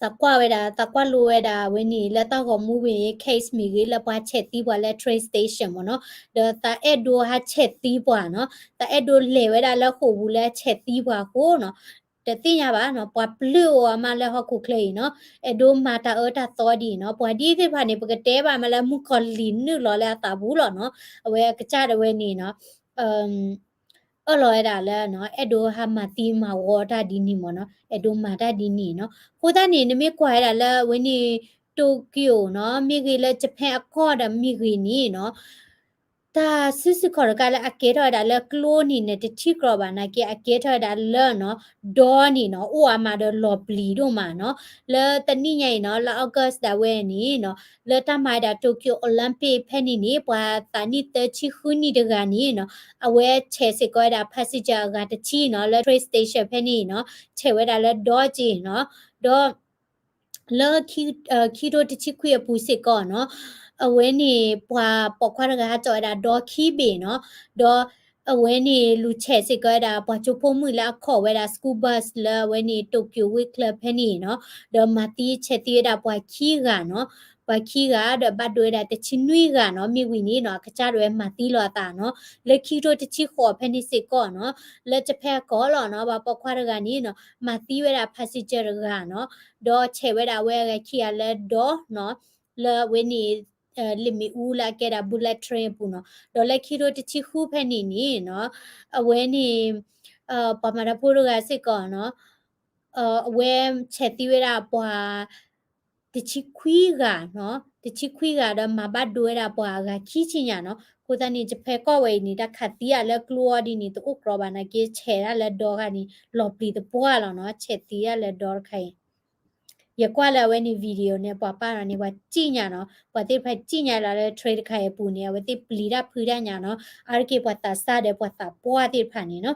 သးကွၢ်ဝဲဒၣ် သးကွၢ်လိဝဲဒၣ် အဝဲန့ၣ် လၢတၢ်ဂီၤမူဝံၤန့ၣ် case မ့ၢ်ဂ့ၤ လၢပှၤဆဲးသံပှၤလၢ train station မ့ၢ်နီၤ, ဒီးသးအဲၣ်ဒိးဟးဆဲးသံပှၤနီၤ, သးအဲၣ်ဒိးလဲၤဝဲဒၣ်လၢဃိာ်ပူၤလၢဆဲးသံပှၤအဃိနီၤ, တသ့ၣ်ညါဘၣ်နီၤ, ပှၤပျုၢ်အီၤအမးလၢဟီၣ်ခိၣ်ချၢအံၤနီၤ, အဲၣ်ဒိးမၤတၢ်အၢတၢ်သီဒ်အံၤနီၤ, ပှၤဒ်သ့ၣ်တဖၣ်န့ၣ် ပကတဲဘၣ်မးလၢမုၣ်ကီၤလံၤနုာ်လီၤလၢအသးပူၤလီၤနီၤ, အဝဲအကစၢ်ဒၣ်ဝဲန့ၣ်နီၤ အၢၣ်လီၤဝဲဒၣ်လၢ အဲၣ်ဒိးဟးမၤသံမၤဝီတၢ်ဒ်န့ၣ်မ့ၢ်နီၤ, အဲၣ်ဒိးမၤတၢ်ဒ်န့ၣ်နီၤ, အဃိသတးန့ၣ် နမ့ၢ်ကွၢ်ဝဲဒၣ်လၢအဝဲန့ၣ် Tokyo နီၤ, မ့ၢ်ဂ့ၤလၢ Japan အကီၢ်ဒီးမ့ၢ်ဂ့ၤန့ၣ်နီၤ, တၢ်စုဆူၣ်ခီၣ်တကးလၢအကဲထီၣ်ဝဲဒၣ်လၢကျိန့ၣ်န့ၣ် တထံၣ်ကြီဘၣ်နာ်က့ အကဲထီၣ်ဝဲဒၣ်လၢနီၤ, ဒီန့ၣ်နီၤ အိၣ်အါမးဒီးလီၤပျံၤဒိၣ်မးနီၤ, လၢတနံၣ်ညါအံၤနီၤ လၢ August ဒၣ်ဝဲန့ၣ်နီၤ, လၢတၢ်မၤဝဲဒၣ် Tokyo Olympic ဖဲန့ၣ်န့ၣ် ပှၤသးနံၣ်သၢဆံဃုနံၣ်တဂၤန့ၣ်နီၤ, အဝဲဆဲးစ့ၢ်ကီးဝဲဒၣ် passenger အဂၤတဆံနီၤ, လၢ train station ဖဲန့ၣ်နီၤ, ဆဲးဝဲဒၣ်လၢဒီက့ၤနီၤ, ဒီး လၢ ခံကထိတဆံခွံအပူၤစ့ၢ်ကီးနီၤ, အဝဲန့ၣ် ပှၤပိာ်ခွါတဂၤဟးစိာ်ဝဲဒၣ်ဒီခံဘ့ၣ်နီၤ, ဒီးအဝဲန့ၣ်လူၤဆဲးစ့ၢ်ကီးဝဲဒၣ် ပှၤကၠိဖိမုၣ်လၢအခီၣ်ဝဲဒၣ် school bus လၢအဝဲန့ၣ် Tokyo ဝ့ၢ်ချၢဖဲန့ၣ်နီၤ, ဒီးမၤသံဆဲးသံဝဲဒၣ်ပှၤခံဂၤနီၤ, ပှၤခံဂၤဒီးဘၣ်ဒိဝဲဒၣ်တဆံနွံဂၤနီၤ, မ့ၢ်ဝံၤန့ၣ်နီၤ အကစၢ်ဒၣ်ဝဲမၤသံလီၤအသးနီၤ, လၢခံကထိတဆံဃိးဖဲန့ၣ်စ့ၢ်ကီးနီၤ, လၢ Japan အကီၢ်လီၤနီၤ, ပှၤပိာ်ခွါတဂၤန့ၣ်နီၤ မၤသံဝဲဒၣ် passenger တဂၤနီၤ, ဒီးဆဲးဝဲဒၣ်အဝဲအဂၤခံဂၤလၢဒီနီၤ, လၢအဝဲန့ၣ် လ့ၣ်မ့ၣ်အူလၢအကဲဒၣ် bullet train အပူၤနီၤ, ဒီးလၢခံကထိတဆံဃုဖဲန့ၣ်န့ၣ်နီၤ, အဝဲန့ၣ် ပှၤမၤတၢ်ဖိတဂၤစ့ၢ်ကီးနီၤ, အဝဲဆဲးသံဝဲဒၣ်ပှၤ တဆံခွံဂၤနီၤ, တဆံခွံဂၤဒီးမၤဘၣ်ဒိဝဲဒၣ်ပှၤအဂၤခံဆံညါနီၤ, အဃိသတးန့ၣ် Japan ကီၢ်ဝဲအံၤန့ၣ် တၢ်ခးသံအလၢကျိအီၤဒ်န့ၣ် တအိၣ်ကြီဘၣ်နာ်က့ ဆဲးဒၣ်လၢဒီတခါန့ၣ် လီၤပျံၤသပှၢ်လီၤနီၤ, ဆဲးသံဒၣ်လၢဒီတခါအံၤ ယကွၢ်လၢအဝဲန့ၣ် video န့ၣ် ပှၤပာ်လီၤန့ၣ် ပှၤစံၣ်ညါနီၤ, ပှၤသ့ၣ်တဖၣ်စံၣ်ညါလၢလၢ train တခါအံၤအပူၤန့ၣ် အဝဲသ့ၣ်ပျံၤတၢ်ဖုးတၢ်ညါနီၤ, အါတက့ၢ်ပှၤသးစၢ်ဒီးပှၤသးပှၢ်သ့ၣ်တဖၣ်န့ၣ်နီၤ.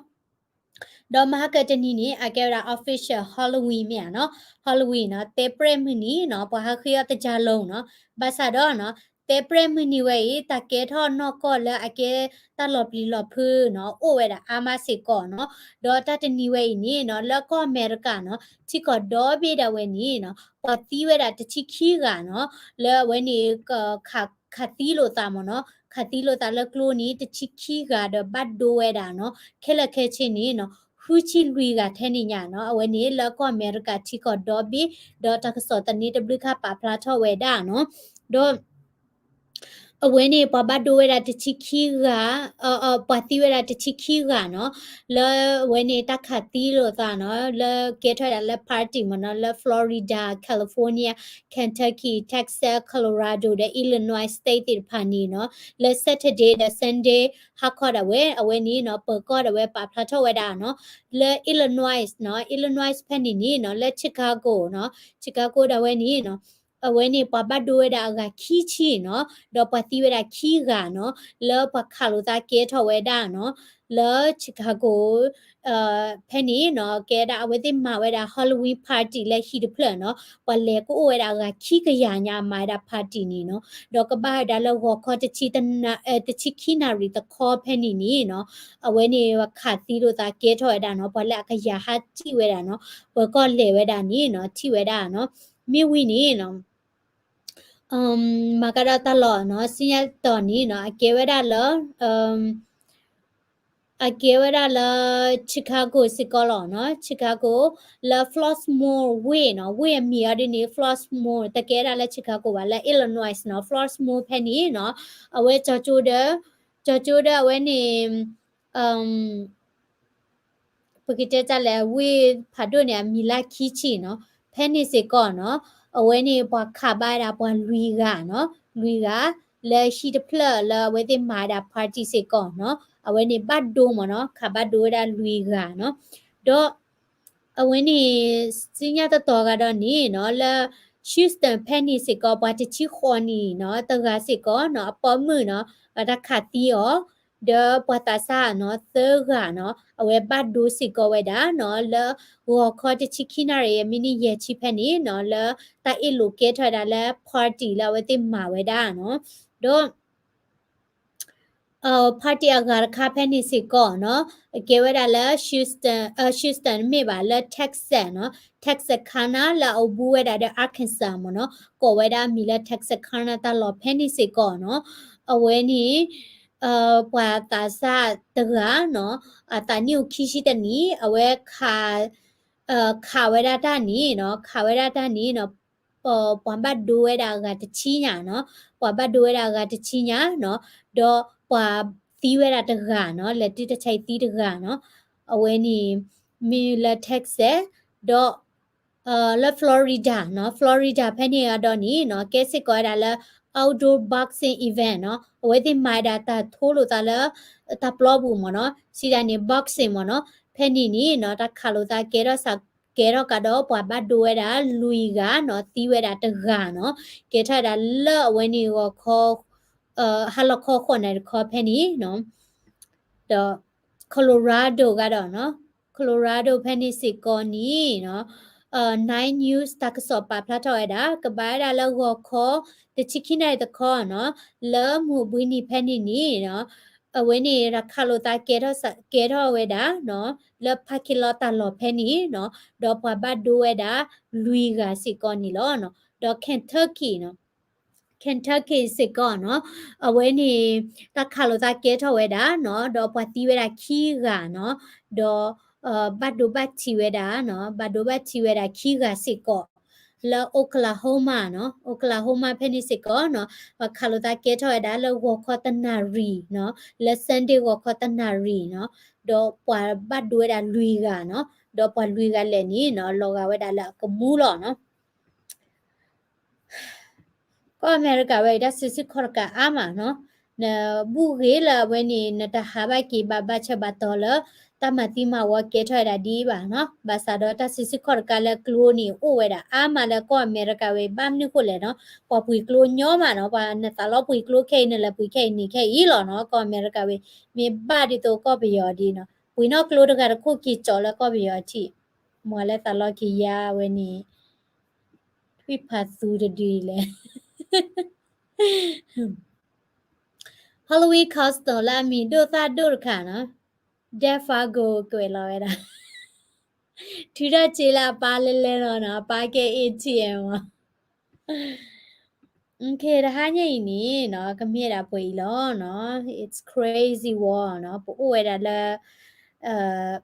ဒီးမဟါကတနံၤန့ၣ် အကဲဝဲဒၣ် official Halloween မ့ၢ်ဧါနီၤ, Halloween နီၤ, သဲပြဲၣ်မုၢ်နံၤနီၤ, ပှၤဟးဃ့အီၣ်တကၢ်လိၤနီၤ, ဘၣ်ဆၣ်ဒီးနီၤ သဲပြဲၣ်မုၢ်နံၤဝဲအံၤ တၢ်ကဲထီၣ်နီၢ်ကီၢ်လၢအကဲတၢ်လီၤပျံၤလီၤဖုးနီၤ အိၣ်ဝဲဒၣ်အါမးစ့ၢ်ကီးနီၤ, ဒီးတၢ်တနံၤဝဲအံၤန့ၣ်နီၤ လၢကီၢ်အမဲရကၤနီၤ ထံကီၢ်ဒီဘ့ၣ်ဒၣ်ဝဲန့ၣ်နီၤ ပှၤသံဝဲဒၣ်တဆံခံဂၤနီၤ, လၢအဝဲန့ၣ် ခးသံလိာ်သးမ့ၢ်နီၤ, ခးသံလိာ်သးလၢကျိန့ၣ် တဆံခံဂၤဒီးဘၣ်ဒိဝဲဒၣ်နီၤ, ခဲလၢာ်ခဲဆ့န့ၣ်နီၤ ဃုဆံလွံၢ်ဂၤထဲန့ၣ်ညါနီၤ, အဝဲန့ၣ်လၢကီၢ်အမဲရကၤထံကီၢ်ဒီဘ့ၣ်, ဒီးတၢ်ကစီၣ်သန့တဘျုးခါပာ်ဖျါထီၣ်ဝဲဒၣ်နီၤ, ဒီး အဝဲန့ၣ် ပှၤဘၣ်ဒိဝဲဒၣ်တဆံခံဂၤ, ပှၤသံဝဲဒၣ်တဆံခံဂၤနီၤ, လၢအဝဲန့ၣ်တၢ်ခးသံလိာ်သးနီၤ, လၢကဲထီၣ်ဝဲဒၣ်လၢ party မ့ၢ်နီၤ, လၢ Florida, California, Kentucky, Texas, Colorado ဒီး Illinois state သ့ၣ်တဖၣ်န့ၣ်နီၤ, လၢ Saturday ဒီး Sunday ဟါခီဒၣ်ဝဲ အဝဲန့ၣ်နီၤ ပၢၤကီၢ်ဒၣ်ဝဲပာ်ဖျါထီၣ်ဝဲဒၣ်နီၤ, လၢ Illinois နီၤ, Illinois ဖဲန့ၣ်န့ၣ်နီၤ, လၢ Chicago နီၤ, Chicago ဒၣ်ဝဲန့ၣ်နီၤ အဝဲန့ၣ်ပှၤဘၣ်ဒိဝဲဒၣ်အဂၤခံဆံနီၤ, ဒီးပှၤသံဝဲဒၣ်ခံဂၤနီၤ, လၢပှၤခးလိာ်သးကဲထီၣ်ဝဲဒၣ်နီၤ, လၢ Chicago ဖဲန့ၣ်နီၤ ကဲဒၣ်အဝဲသ့ၣ်မၤဝဲဒၣ် Halloween party လၢဟံၣ်တဖျၢၣ်နီၤ, ပှၤလဲၤကအိၣ်ဝဲဒၣ်အဂၤခံကယၤညါမၤဝဲဒၣ် party န့ၣ်နီၤ, ဒီးကဘၣ်ဝဲဒၣ်လၢဂီၤခီတဆံ တဆံခံနၣ်ရံၣ်တခီဖဲန့ၣ်န့ၣ်နီၤ, အဝဲန့ၣ်ပှၤခးသံလိာ်သးကဲထီၣ်ဝဲဒၣ်နီၤ, ပှၤလၢအကယၤဟးစံၣ်ဝဲဒၣ်နီၤ, ပၢၤကီၢ်လဲၤဝဲဒၣ်န့ၣ်နီၤ ထံၣ်ဝဲဒၣ်နီၤ, မ့ၢ်ဝံၤန့ၣ်နီၤ မၤကဒီးတၢ်လီၢ်နီၤ, စံၣ်ညီၣ်တတီၤန့ၣ်နီၤ အကဲဝဲဒၣ်လၢ အကဲဝဲဒၣ်လၢ Chicago စ့ၢ်ကီးလီၤနီၤ, Chicago လၢ Flossmoor ဝ့ၢ်နီၤ, ဝ့ၢ်အမံၤအီၤဒ်န့ၣ် Flossmoor တကဲဒၣ်လၢ Chicago ဘၣ်, လၢ Illinois နီၤ, Flossmoor ဖဲန့ၣ်နီၤ, အဝဲကၠီၤကၠိဒီး ကၠီၤကၠိဒီးအဝဲန့ၣ် ပကတဲတၢ်လဲၣ် ဝ့ၢ်ဖးဒိၣ်န့ၣ် အမံၤလၢခံဆံနီၤ, ဖဲန့ၣ်စ့ၢ်ကီးနီၤ, အဝဲန့ၣ်ပှၤခးဘၣ်ဝဲဒၣ်ပှၤလွံၢ်ဂၤနီၤ, လွံၢ်ဂၤ လၢဟံၣ်တဖျၢၣ်လၢအဝဲသ့ၣ်မၤဝဲဒၣ် party စ့ၢ်ကီးနီၤ, အဝဲန့ၣ်ဘၣ်ဒိမ့ၢ်နီၤ, ခးဘၣ်ဒိဝဲဒၣ်လွံၢ်ဂၤနီၤ, ဒီး အဝဲန့ၣ် စံၣ်ညီၣ်တတီၤဂၤဒီးန့ၣ်နီၤ, လၢ Houston ဖဲန့ၣ်စ့ၢ်ကီး ပှၤတဆံဃိးနံၣ်နီၤ, တဂၤစ့ၢ်ကီးနီၤ, အပိာ်မုၣ်နီၤ, အတၢ်ခးသံအီၤ ဒီးပှၤသးစၢ်နီၤ သၢဂၤနီၤ အဝဲဘၣ်ဒိစ့ၢ်ကီးဝဲဒၣ်နီၤ လၢဂီၤခီတဆံခံနၣ်ရံၣ် မံးနံးယဲၢ်ဆံဖဲန့ၣ်နီၤ လၢတၢ်အ့ၣ်လိာ်ကဲထီၣ်ဝဲဒၣ်လၢ party လၢအဝဲသ့ၣ်မၤဝဲဒၣ်နီၤ ဒီး party အဂၤတခါဖဲန့ၣ်စ့ၢ်ကီးနီၤ ကဲဝဲဒၣ်လၢ Houston မ့ၢ်ဘၣ် လၢ Texas နီၤ Texarkana လၢအဘူးဝဲဒၣ်ဒီး Arkansas မ့ၢ်နီၤ ကိးဝဲဒၣ်မံၤလၢ Texarkana တၢ်လီၢ်ဖဲန့ၣ်စ့ၢ်ကီးနီၤ အဝဲန့ၣ် ပှၤသးစၢ်တဂၤနီၤ အသးနံၣ်အိၣ်ခံဆံတနံၣ် အဝဲ ခးဝဲဒၣ်တၢ်န့ၣ်နီၤ ခးဝဲဒၣ်တၢ်န့ၣ်နီၤ ပှၤဘၣ်ဒိဝဲဒၣ်အဂၤတဆံညါနီၤ ပှၤဘၣ်ဒိဝဲဒၣ်အဂၤတဆံညါနီၤ ဒီးပှၤသံဝဲဒၣ်တဂၤနီၤ လဲၤတုၤတၢ်ဆါအံၤသံတဂၤနီၤ အဝဲန့ၣ် မ့ၢ်လၢ Texas ဒီး လၢ Florida နီၤ Florida ဖဲန့ၣ်အဒီးန့ၣ်နီၤ ကဲစ့ၢ်ကီးဝဲဒၣ်လၢ outdoor boxing event နီၤ အဝဲသ့ၣ်မၤဝဲဒၣ်တၢ်ထိလိာ်သးလၢ တၢ်ပျီပူၤမ့ၢ်နီၤ စံးဒၣ်န့ၣ် boxing မ့ၢ်နီၤ ဖဲန့ၣ်န့ၣ်နီၤ တၢ်ခးလိာ်သးကဲထီၣ်စး ကဲထီၣ်ကဒီး ပှၤဘၣ်ဒိဝဲဒၣ်လွံၢ်ဂၤနီၤ သံဝဲဒၣ်တဂၤနီၤ ကဲထီၣ်ဝဲဒၣ်လၢအဝဲန့ၣ်ဂီၤခီ ဟါလီၤခီဃိးနၣ်ရံၣ်တခီဖဲန့ၣ်နီၤ ဒီး Colorado ကဒီးနီၤ Colorado ဖဲန့ၣ်စ့ၢ်ကီးန့ၣ်နီၤ Nine News တၢ်ကစီၣ်ပာ်ဖျါထီၣ်ဝဲဒၣ် ကဘၣ်ဝဲဒၣ်လၢဂီၤခီ တဆံခံနၣ်ရံၣ်တခီနီၤ လၢမုၢ်ဘှံးနံၤဖဲန့ၣ်န့ၣ်နီၤ အဝဲန့ၣ်တၢ်ခးလိာ်သးကဲထီၣ် ကဲထီၣ်ဝဲဒၣ်နီၤ လၢ parking lot တၢ်လီၢ်ဖဲန့ၣ်နီၤ ဒီးပှၤဘၣ်ဒိဝဲဒၣ်လွံၢ်ဂၤစ့ၢ်ကီးန့ၣ်လီၤ. ဒီး Kentucky နီၤ Kentucky စ့ၢ်ကီးနီၤ အဝဲန့ၣ် တၢ်ခးလိာ်သးကဲထီၣ်ဝဲဒၣ်နီၤ ဒီးပှၤသံဝဲဒၣ်ခံဂၤနီၤ ဒီး ဘၣ်ဒိဘၣ်ထံးဝဲဒၣ်နီၤ ဘၣ်ဒိဘၣ်ထံးဝဲဒၣ်ခံဂၤစ့ၢ်ကီး လၢ Oklahoma နီၤ Oklahoma ဖဲန့ၣ်စ့ၢ်ကီးနီၤ ပှၤခးလိာ်သးကဲထီၣ်ဝဲဒၣ်လၢဂီၤခီတနၣ်ရံၣ်နီၤ လၢ Sunday ဂီၤခီတနၣ်ရံၣ်နီၤ ဒီးပှၤဘၣ်ဒိဝဲဒၣ်လွံၢ်ဂၤနီၤ ဒီးပှၤလွံၢ်ဂၤလဲၣ်န့ၣ်နီၤ လီၤဂာ်ဝဲဒၣ်လၢအကမူလီၤနီၤ ကီၢ်အမဲရကၤဝဲအံၤ တၢ်စံးဆၢခီၣ်တကးအါမးနီၤ နဘူးဂ့ၤလၢအဝဲန့ၣ် နတဟးဘၣ်က့ၤဘၣ်ဘၣ်ဆၢဘၣ်တီၤလၢ တၢ်မၤသံမၤဝီကဲထီၣ်ဝဲဒၣ်ဒ်အံၤဘၣ်နီၤ ဘၣ်ဆၣ်ဒီးတၢ်စံးဆၢခီၣ်တကးလၢကျိန့ၣ် အိၣ်ဝဲဒၣ်အါမးလၢကီၢ်အမဲရကၤဝဲအံၤ ဘၣ်မနုၤဃိလဲၣ်နီၤ ပှၤပှ့ၤကျိညီမးနီၤ ပှၤနသးလီပှ့ၤကျိခဲအံၤ နလဲၤပှ့ၤခဲအံၤန့ၣ်ခဲအံၤလီၤနီၤ ကီၢ်အမဲရကၤဝဲအံၤ မ့ၢ်ဘၣ်ဒ်သိးကီၢ်ပယီၤဒ်နီၤ ပှ့ၤနီၣ်ကျိတဂၤတခိၣ်က့ၤကၠီၤလၢကီၢ်ပယီၤအထံး မ့ၢ်လၢသးလီက့ၤယါဝဲန့ၣ် ထွံၣ်ဖးသူတဒုလဲၣ် Halloween costume လၢအမံၤဒိၣ်သၣ်ဒိၣ်တခါနီၤ Dead Fargo ကွဲးလီၤဝဲဒၣ် ထုးထီၣ်စ့လၢအပၢ်လဲၤလဲၤလီၤနီၤ အပၢ်ကဲ A T M မး Okay တဟါညါအံၤန့ၣ်နီၤ ကမ့ၢ်ဒၣ်ပှဲၤအံၤလီၤနီၤ It's crazy world နီၤ ပအိၣ်ဝဲဒၣ်လၢ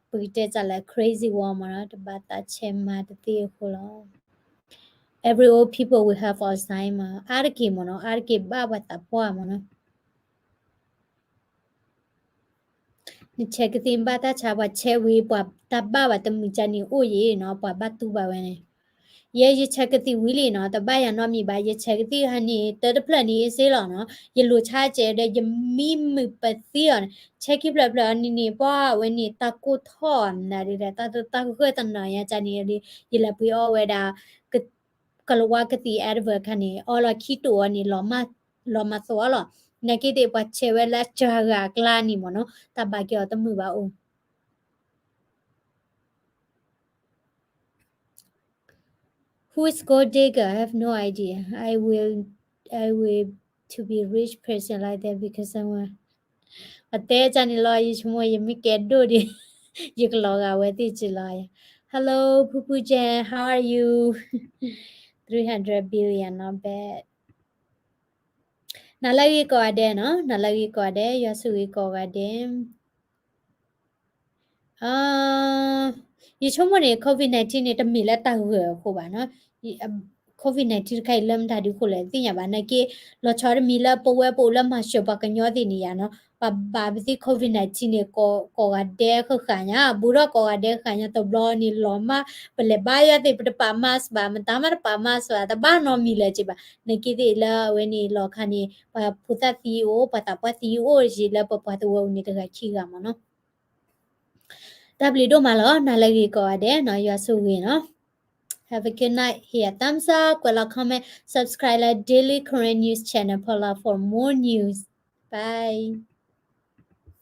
ပကတဲတၢ်လၢ crazy world မးနီၤ တဘၣ်သးဆဲးမၤတသ့အဃိလီၤ Every old people will have Alzheimer အါတက့ၢ်မးနီၤ အါတက့ၢ်ဘၣ်ပှၤသးပှၢ်မးနီၤ နဆဲးကသံၣ်ဘၣ်တၢ်ဆါ ပှၤဆဲးဝံၤ ပှၤတၢ်ဘၣ်ဘၣ်တမုာ်ကန့ၣ်အိၣ်ယံၤနီၤ ပှၤဘၣ်တူၢ်ဘၣ်ဝဲန့ၣ် ယဲယဆဲးကသံၣ်ဝံၤလံနီၤ တဘၣ်ယၤနီတမံၤဘၣ် ယဆဲးကသံၣ်ဟါန့ၣ် တၢတဖျၢၣ်န့ၣ်အ့ၣ်စ့လီၤနီၤ ယလိၤဆါစဲးဒီး ယမံမုာ်ပသံအီၤန့ၣ် ဆဲးခံဖျၢၣ်ဖျၢၣ်အီၤန့ၣ်န့ၣ် ပှၤဝဲန့ၣ် တၢ်ကိၢ်ထီၣ်မနုၤဒ်လဲၣ် တၢ်တၢ်ဂၢၢ်တနီၤညါကန့ၣ် ယလဲၤပှ့ၤအီၣ်ဝဲဒၣ် ကလၤဝါကသံၣ် Advil ခါန့ၣ် အီလီၤခံတိာ်အီၤန့ၣ် လီၤမၢ်သိးအီၤလီၤ. နာ်က့သ့ၣ်ပှၤဆဲးဝဲလၢစှၤဂၤအကျါန့ၣ်မ့ၢ်နီၤ တၢ်ဘၣ်က့ၤအီၤတမုာ်ဘၣ်အိၣ် Who is Gold Digger? I have no idea. I will, I will to be rich person like that because I want အတဲတၢ်န့ၣ်လီၤ ယဆိကမိၣ်ယမ့ၢ်ကဲဒိၣ်ဒံး ယကလီၤဂာ်ဝဲသ့ၣ်ကလီၤ Hello ဖူဖူ Jan, how are you? Three hundred billion, not bad. နၤလၢဂ့ၤကိးဂၤဒဲးနီၤ နၤလၢဂ့ၤကိးဂၤဒဲး ယွၤဆိၣ်ဂ့ၤကိးဂၤဒဲး ယဆိကမိၣ်န့ၣ် COVID nineteen န့ၣ် တမ့ၢ်လၢတၢ်ဂၢၢ်အဃိဘၣ်နီၤ COVID nineteen တခါအံၤလၢမတၤဒုးဃိလဲၣ် သ့ၣ်ညါဘၣ် နာ်က့ လီၤဆီတမံၤလၢပဝဲပအိၣ်လၢမၤစၢၤပှၤကညီသ့ၣ်န့ၣ်ယါနီၤ ပဘၣ်ပသံ COVID nineteen န့ၣ် ကိးဂၤဒဲးဃၣ်ဃၣ်ညါ ဘူးထီၣ်ကိးဂၤဒဲးဃၣ်ညါတဘျီန့ၣ် လီၤမၢ် ပလဲၤဘါယွၤသ့ၣ် ပတပာ် mask ဘၣ် မတၤမးတပာ် mask ဘၣ် တဘၣ်နီတမံၤလၢၤက့ဘၣ် နာ်က့သ့ၣ်လၢအဝဲန့ၣ်လီၤခါန့ၣ် ပှၤဖိသၣ်သံအိၣ် ပှၤသးပှၢ်သံအိၣ်ယံၤလၢပပှၤသဝီပူၤန့ၣ် တဂၤခံဂၤမ့ၢ်နီၤ တၢ်ဘျုးဒိၣ်မးလီၤ နၤလၢဂ့ၤကိးဂၤဒဲးနီၤ ယွၤဆိၣ်ဂ့ၤနီၤ Have a good night. Hit a thumbs up, ကွဲးလီၤ comment, subscribe လၢ Daily Karen News Channel ဖီလာ် for more news. Bye.